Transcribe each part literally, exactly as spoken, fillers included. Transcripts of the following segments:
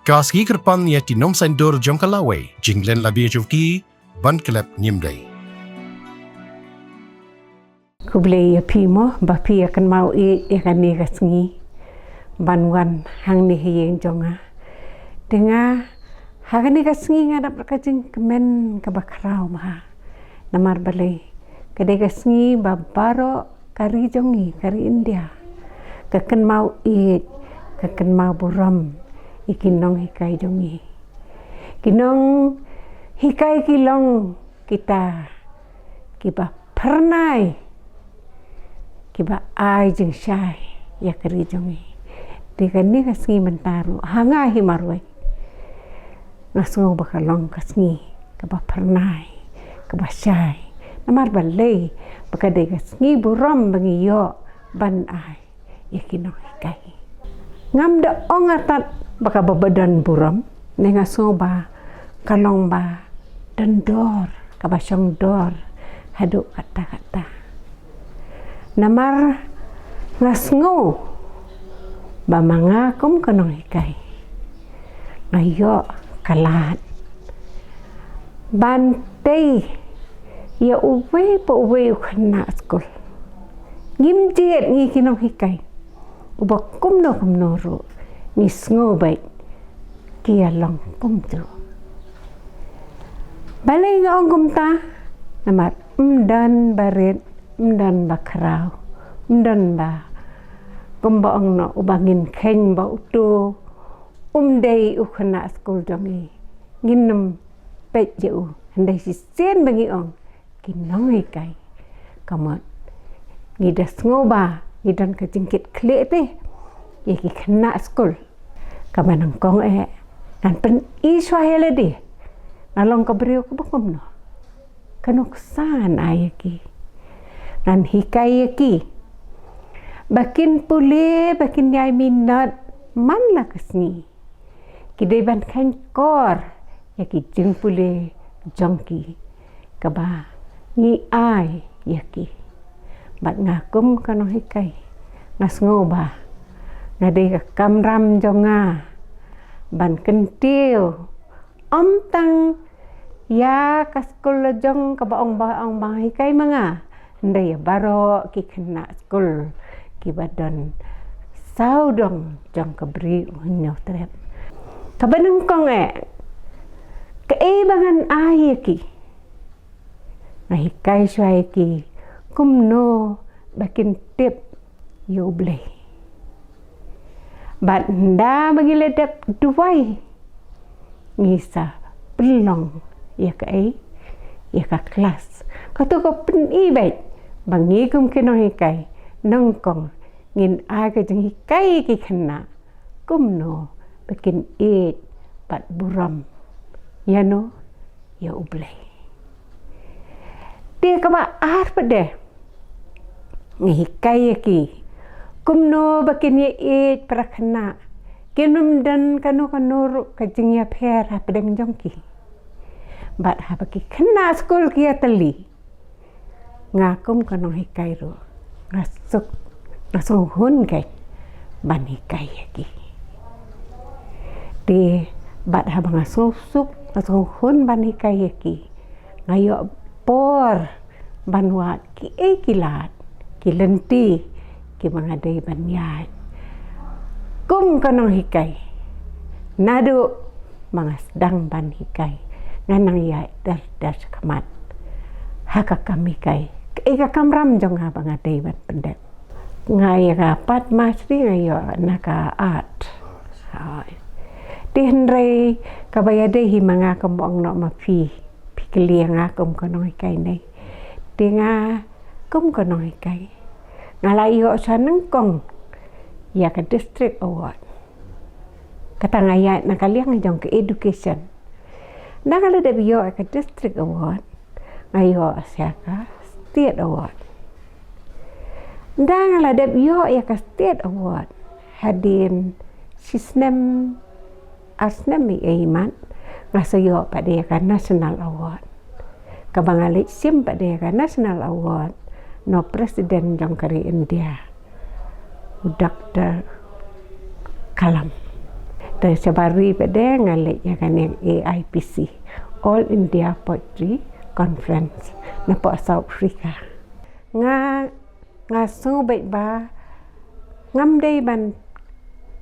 Ka sngi kyrpang ïa ki nongsaindur jong ka lawei, jinglen la bia jong ki ban klet ngim dei. Khublei ïa phi mo, ba phi ïa kynmaw ïa kane ka sngi ban wan hangne ha ïing jong nga. Te nga, ha kane ka sngi nga dap ka jingkmen kaba khraw bha. Namar balei, ka dei ka sngi ba baroh ka ri jong ngi, ka ri India, ka kynmaw ïeit, ka kynmaw burom ïa ki nonghikai jong ngi. Ki nonghikai ki long kita kiba phyrnai, kiba ai jingshai ïa ka ri jong ngi. Te kane ka sngi mynta ruh, ha nga hi marwei, nga sngew ba ka long ka sngi kaba phyrnai, kaba shai. Namar balei, ba ka dei ka sngi burom ba ngi ïoh ban ai ïa ki nonghikai. Ngam da ong artat ba kaba ba don burom, ne nga sngew ba ka long ba don dor, kaba shong dor haduh katta katta. Namar nga sngew ba ma nga kum ka nonghikai, nga ïoh ka lad ban tei ïa uwei pa uwei u khynnah skul. Ngim jied ngi ki nonghikai, uba kumno kumno ruh ngi sngew beit ki ïa long kumjuh. Balei nga ong kumta? Namar ym don ba rit, ym don ba khraw, ym don ba, kumba ong noh, uba ngin kheiñ ba uto um dei u khynnah skul jong ngi, ngin ym peit ïa u. Hynrei shisien ba ngi ong ki nonghikai, ka mut ngi da sngew ba ngi don ka jingkitkhlieh te ïa ki khynnah skul. Kaba nyngkong eh, ngan pyni shuwa ïa lade nga long ka briew kaba kumno, ka nuksa ngan ai ïa ki. Ngan hikai ïa ki ba kin pule, ba kin ïai minot man la ka sngi. Ki dei ban kheiñkor ïa ki jingpule jong ki kaba ngi ai ïa ki. Bad nga kum ka nonghikai, nga sngew ba nga dei ka kamram jong nga ban kyntiew, ym tang ïa ka skul la jong kaba ong ba, ong ba hikai ma nga, hynrei ïa baroh ki khynnah skul kiba don sawdong jong ka Bri U Hynñiewtrep. Kaba nyngkong eh, kaei ba ngan ai ïa ki? Nga hikai shuwa ïa ki kumno ba kin tip ïa U Blei. Bad ynda ba ngi la dep duwai, ngi sa pynlong ïa kaei, ïa ka klas. Kato ka pyni beit ba ngi kum ki nonghikai nyngkong ngin ai ka jinghikai ïa ki khynnah kumno ba kin ïeit bad burom ïano, ïa U Blei. Te kaba ar pat de, nga hikai ïa ki kumno ba kin ïa ïeit para khynnah, kin ym don kano kano ruh ka jingïapher hapdeng jong ki. Bad haba ki khynnah skul ki ïatylli, nga kum ka nonghikai ruh nga suk, nga sngewhun keiñ ban hikai ïa ki. Te bad haba nga sngewsuk, nga sngewhun ban hikai ïa ki, nga ïoh por ban wad kiei ki lad, ki lynti kiba nga dei ban ïaid kum ka nonghikai. Naduh ba nga sdang ban hikai, nga nang ïaid dar dar shakhmat ha ka kam hikai, kaei ka kamram jong nga ba nga dei ban pyndep. Nga ïa ka pat mastri nga ïoh na ka art. Hooid. Te hynrei kaba ïadei hi ma nga, kumba ong noh ma phi, phi kylli ïa nga kum ka nonghikai ne. Te nga kum ka nonghikai, nga la ïoh sha nyngkong ïa ka district award. Kata nga ïaid na ka liang jong ka education. Ynda nga la dep ïoh ïa ka district award, nga ïoh sha ka state award. Ynda nga la dep ïoh ïa ka state award, hadien shisnem, ar snem ei ei mat, nga sa ïoh pat de ïa ka national award. Kaba nga leit shim pat de ïa ka national award na u president jong ka ri India, u Doctor Kalam. Te shabar ri pat de nga leit ïa kane A I P C, All India Poetry Conference, napoh South Africa. Nga nga sngew beit ba ngam dei ban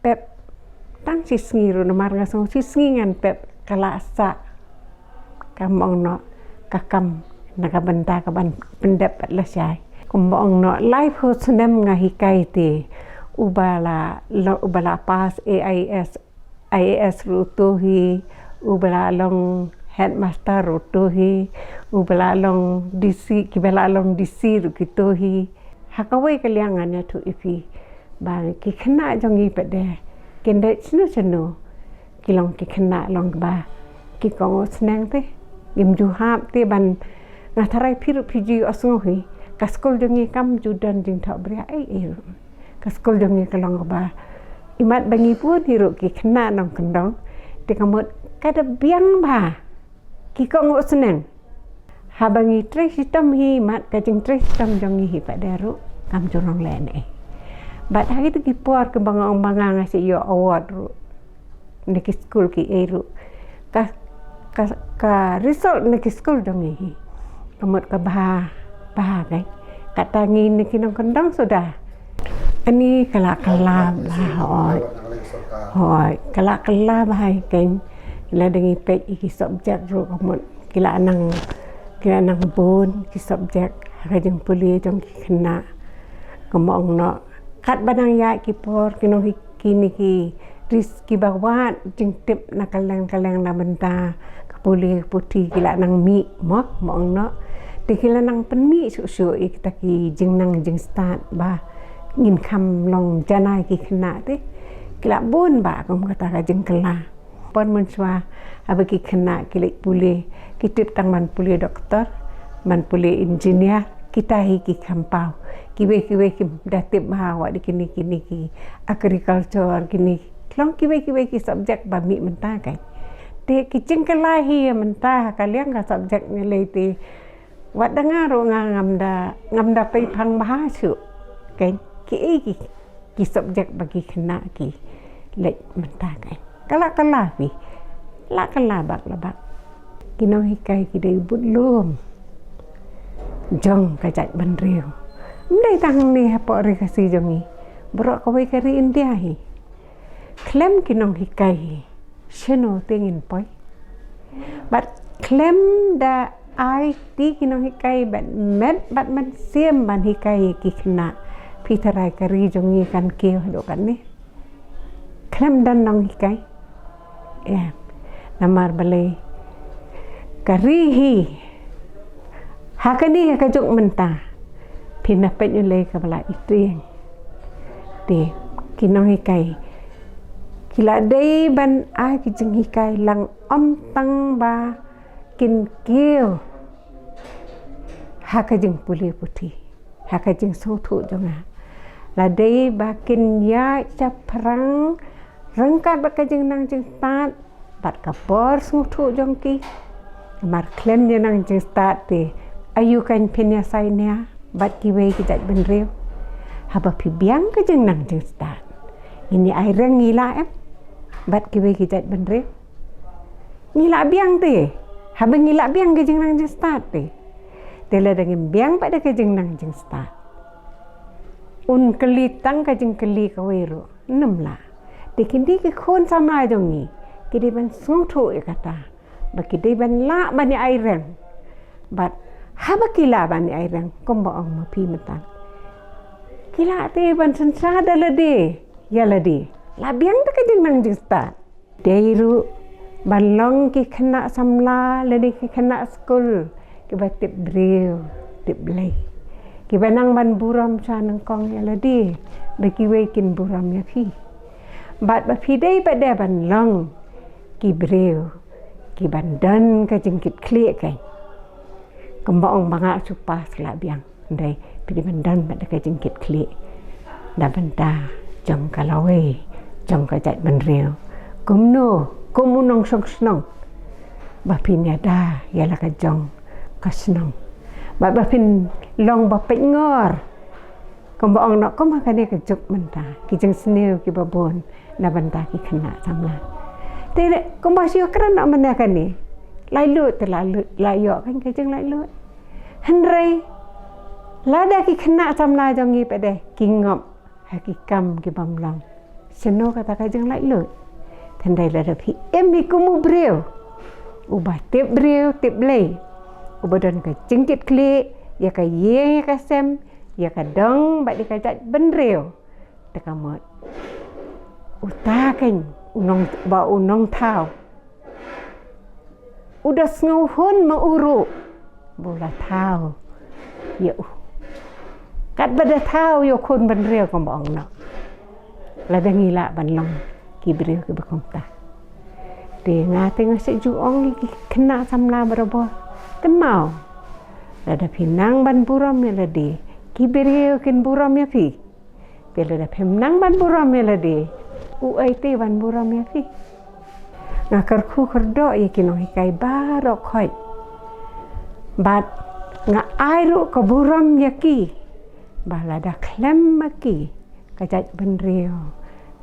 pep tang shi sngi ruh, namar nga sngew shi sngi ngan pep ka la sah. Kam ong noh ka kam na ka bynta ka ban pyndep pat lashai. Kumba ong noh, laiphew snem nga hikai te, uba la, uba la pass A I S, I A S ruh uto hi, uba la long headmaster ruh uto hi, uba la long D C, kiba la long D C ruh kito hi. Ha kawei ka liang ngan ïathuh ïa phi ba ki khynnah jong ngi pat de kin dei shano shano, ki long ki khynnah long ba ki kohnguh sneng te. Ngim ju hap te ban, nga tharai phi ruh phi ju ïohsngew hi, ka skul jong ngi kam ju don jingthohbria ei ei ruh. Ka skul jong ngi ka long ba imat ba ngi bun hi ruh ki khynnah nongkyndong, te ka mut ka da biang ba ki kohnguh sneng. Haba ngi trei shitom hi, mat ka jingtrei shitom jong ngi hi pat de ruh kam ju long lehnoh. Bad ha kito ki por kiba nga ong ba nga nga shu ïoh award ruh na ki skul ki ei ruh, ka ka ka result na ki skul jong ngi hi ka mut ka bha bha kai. Kata ngi na ki nongkyndong suda. Ani ka la kylla bha, hooid. Hooid, ka la kylla bha hi keiñ. Lada ngi peit ïa ki subject ruh ka mut ki la nang, ki la nang bun ki subject ha ka jingpule jong ki khynnah. Kumba ong noh, katba nang ïaid ki por, ki nonghi, kine ki ris kiba wad jingtip na kylleng kylleng na bynta ka pule ka puthi ki la nang mih mo, kumba ong noh. Te ki la nang pynmih shuh shuh ïa kita ki jingnang jingstad ba ngin kham long janai ki khynnah te. Ki la bun bha kum kata ka jingkylla. Por mynshuwa haba ki khynnah ki leit pule, ki tip tang ban pule doktor, ban pule engineer, kita hi ki kham paw. Kiwei kiwei kim da tip bha wat kine kine ki agriculture, kine long kiwei kiwei ki subject ba mih mynta kai. Te ki jingkylla hi mynta ha ka liang ka subject ne lei te, wat da nga ruh nga ngam da, ngam da pei phang bha shuh. Kai, kiei ki ki subject ba ki khynnah ki leit mynta kai. Ka la kylla phi, la kylla bak la bak. Ki nonghikai ki dei budlum jong ka jaitbynriew. Ym dei tang hangne hapoh ri Khasi jong ngi, baroh kawei ka ri India hi. Khlem ki nonghikai hi, shano te ngin poi? Bad khlem da ai ti ki nonghikai bad met bad mynsiem ban hikai ïa ki khynnah, phi tharai ka ri jong ngi kan kiew haduh katne? Khlem don nonghikai. Ïa, namar balei ka ri hi ha kane ka juk mynta, phin da peit ïa lei kaba la ïa tieng. Te ki nonghikai ki la dei ban ai ki jinghikai lang, ym tang ba kin kiew ha ka jingpule puthi, ha ka jingsngewthuh jong nga. La dei ba kin ïaid shaphrang ryngkat bad ka jingnang jingstad bad ka bor sngewthuh jong ki. Namar khlem jingnang jingstad te, aïu kan phin ïa sainia bad kiwei ki jaitbynriew? Haba phi biang ka jingnang jingstad, ngin ïa ai reng ngi lah em bad kiwei ki jaitbynriew? Ngi lah biang te, haba ngi lah biang ka jingnang jingstad te. Te lada ngim biang pat da ka jingnang jingstad, un kylli tang ka jingkylli kawei ruh, nym lah. Te kine ki khun samla jong ngi ki dei ban sngewthuh ïa kata, ba ki dei ban lah ban ïa ai reng. Bad haba ki lah ban ïa ai reng, kumba ong ma phi mynta, ki lah te ban synshar da lade ïa lade. Lah biang da ka jingnang jingstad. Dei ruh ban long ki khynnah samla lane ki khynnah skul kiba tip briew tip Blei, kiba nang ban burom sha nyngkong ïa lade, ba kiwei kin burom ïa phi. Bad ba phi dei pat de ban long ki briew kiban don ka jingkitkhlieh, kai. Kumba ong ba nga shu pass lah biang. Hynrei phi dei ban don bad ka jingkitkhlieh na bynta jong ka lawei, jong ka jaitbynriew. Kumno, kum u nongshong shnong, ba phin ïada ïa la ka jong ka shnong, bad ba phin long ba peit ngor. Kumba ong noh, kum ha kane ka juk mynta, ki jingsniew kiba bun na bynta ki khynnah samla. Te kumba shu kren na mynne kane, laitluid te la lut, la ïoh kan ka jinglaitluid. Hynrei lada ki khynnah samla jong ngi pat de ki ngop ha ki kam ki bym long, shano kata ka jinglaitluid? Hynrei lada phi im hi kum u briew uba tip briew tip Blei, uba don ka jingkitkhlieh ïa ka ïing ïa ka sem, ïa ka dong bad ïa ka jaitbynriew, te ka mut uta keiñ u nong, ba u nongthaw u da sngewhun ma u ruh ba u la thaw ïa u. Katba da thaw ïa u khun bynriew kumba ong noh. Lada ngi lah ban long ki briew kiba kumta, te nga te nga shu ju ong ïa ki khynnah samla barabor, kynmaw, lada phi nang ban burom ïa lade, ki briew kin burom ïa phi. Te lada phim nang ban burom ïa lade, uei te ban burom ïa phi? Nga kyrkhu kyrdoh ïa ki nonghikai baroh khoit, bad nga ai ruh ka burom ïa ki ba lada khlem ma ki, ka jaitbynriew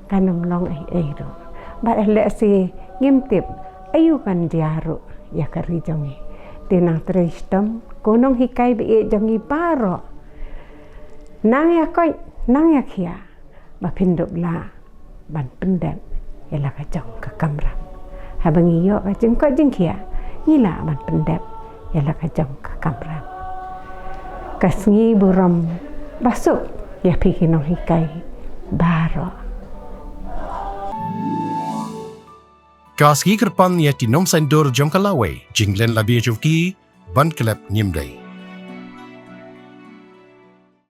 kan ym long ei ei ruh. Bad lehse ngim tip aïu kan jia ruh ïa ka ri jong ngi. Te nang trei shitom, ko nonghikai ba ïeit jong ngi baroh, nang ïa koit nang ïa khiah ba phin dup lah ban pyndep ïa la ka jong ka kamram. Haba ngi ïoh ka jingkoit jingkhiah, ngi lah ban pyndep ïa la ka jong ka kamram. Ka sngi burom ba suk ïa phi ki nonghikai baroh. Ka sngi kyrpang ïa ki nongsaiñdur jong ka lawei, jinglen la bia jong ki ban klet ngim dei.